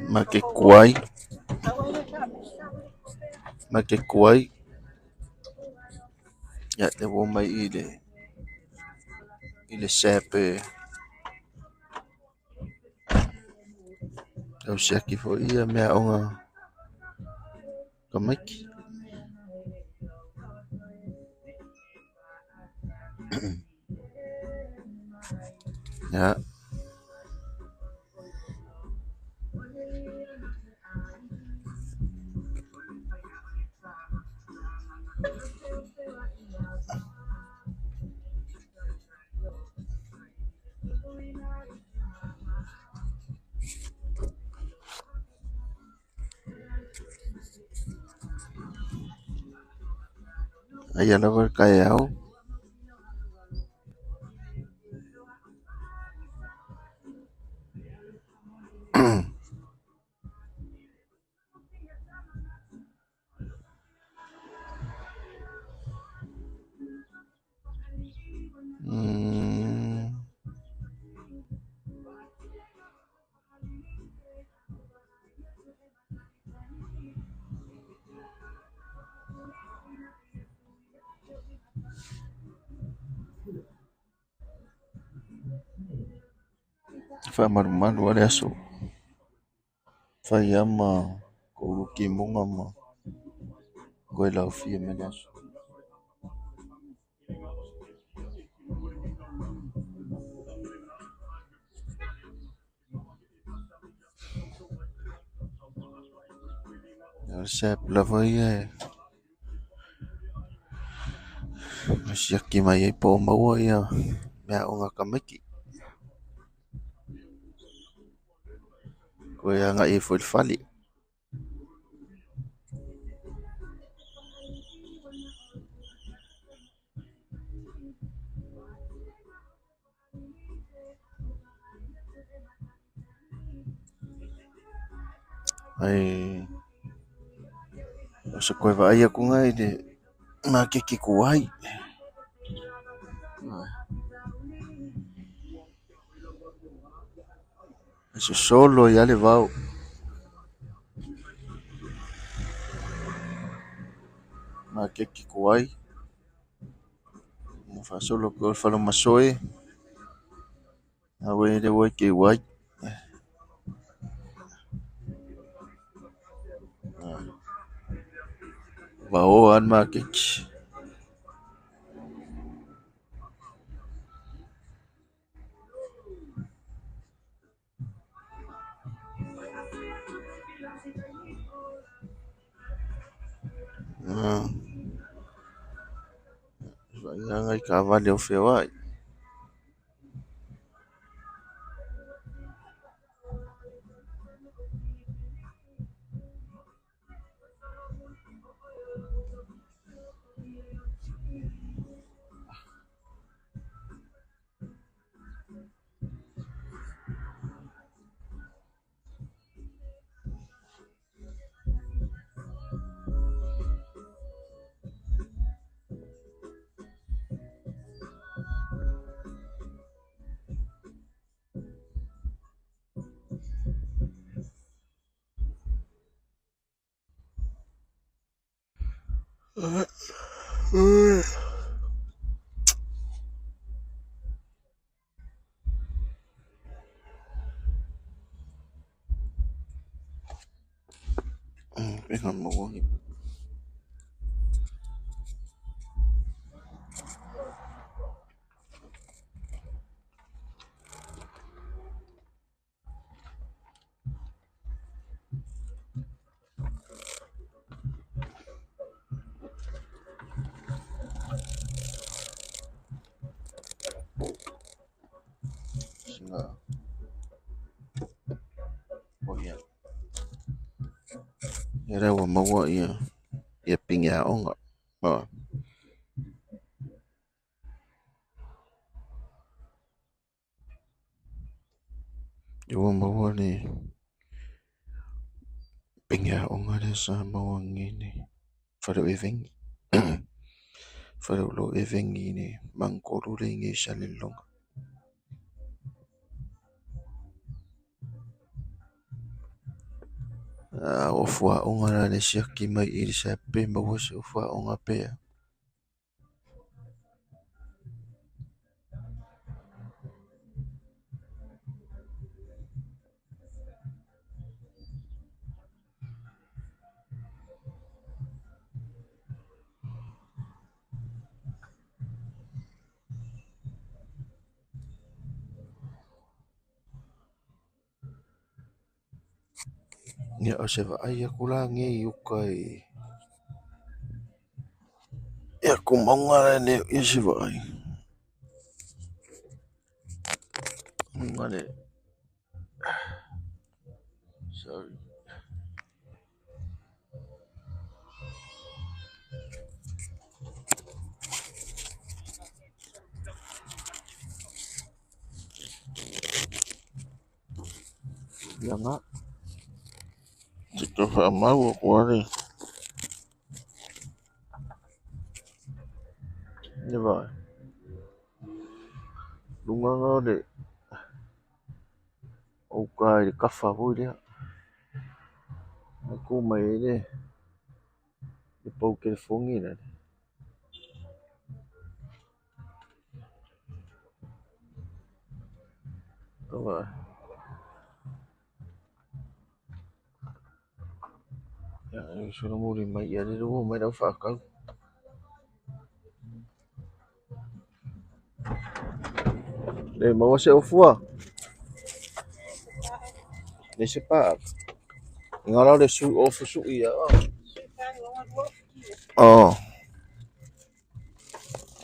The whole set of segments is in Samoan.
Maketi maketi kuai, ia lea ua omai i i le SAP e tau siaki foi meaaoga a tamaiti. Ia. Aia lava le taeao. Faamalumalu a le aso. Fai lava ma ulu timuga ma toe laofia mai le aso. O le SAP lava ia e siaki mai ai po o maua meaaoga a tamaiti. Toe agai ai foi i le fale. Ae o se toe vaai atu lena i le maketi tuai. E sosolo ai lava le vao. Maketi tuai faasolo atu i le fale o Masoe, lena ua i ai le YKY. Vaoa lava le maketi. Vaai la nai taavale o feoai. Pega maua ni sina oh ia. Ia lea ua maua ia pine aoga. Ia ua maua le pine aoga lea sa maua nei i le fale o Eveni. Faleoloa o Eveni i le magatolu lea i inei i Salelologa. A o ofu aoga la le siaki mai i le SAP pe maua se ofu aoga pe a. Ia o se vaai aku la nei i uka i ia ku mauga la e le o i ai se vaai. Luga le sorry. Ia nga. Te tau faamau aku ale. Ia vaai. Luga nga o le o uka i le kafa foi lea. E tu mai ai le pau telefoni lale. Vaai. Ia e solomuli mai ia le ua mai lau faatau. Le maua se ofua. Le se pa. Nga la le su ofu su ia. Oh.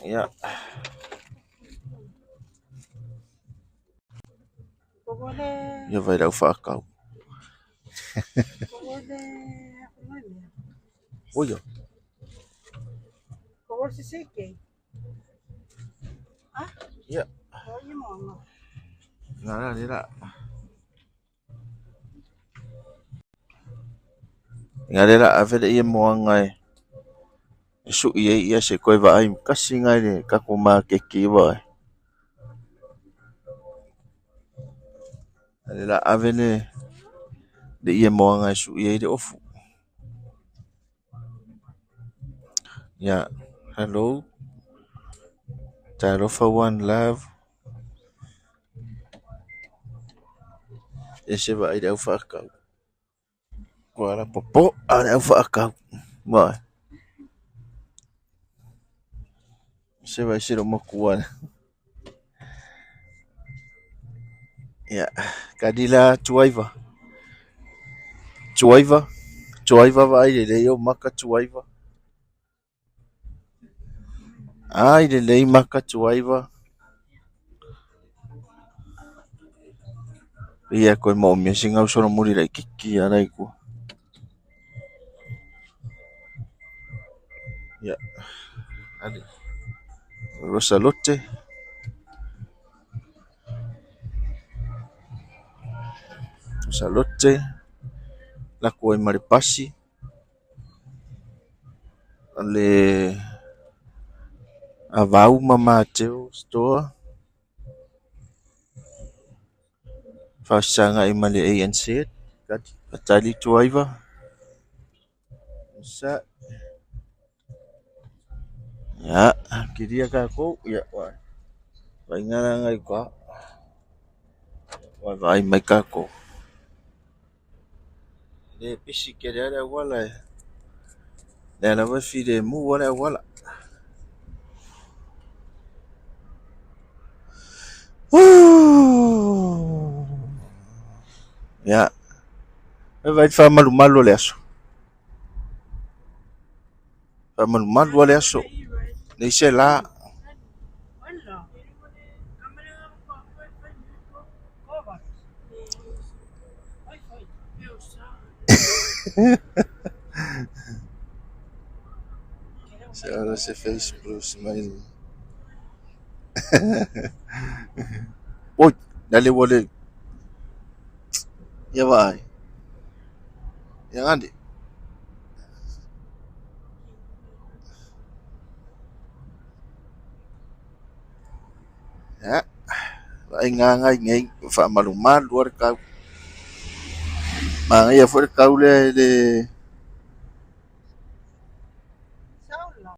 Ia. Ia vai lau faatau. Oi. Ia. Nga la le la. Nga le la ave le ia moanga e su i ai ia se koe vaai kasi ngai le kako maketi vai. Le la ave le le ia moanga e su i ai le ofu. Ia, hello. Talofa one love. E se vaai le au faatau. Kua la popo a le au faatau. Vai. Se vai se lo makuana. Ia, kadila tuaiva. Tuaiva. Tuaiva vaai le lei o maka tuaiva. Ai le lei maka tuaiva. Ia koe mo mea singa usolo muri lai kiki ala i kua. Ia. Ale. Rosalote. Rosalote. La kua i marepasi. Le avau ma Mateo store. Faasanga i ma le ANZ. Fatali tuaiva. Sa. Ia, kiria kako. Ia, wai. Vai ngara ngai ka. Wai vai mai kako. Le pisi ke le ale wala e. Le ala vai fi le mu wala wala. Ia. Vai fa malu malu le aso. Fa malu malu le aso. Le se la. Se ora se face blue smiley. Oi, dale wale. Ia vai. Ia ngandi. Ia. Vai ngā ngai nei, wha malu malu ar kau. Manaia foi le tau lea e le.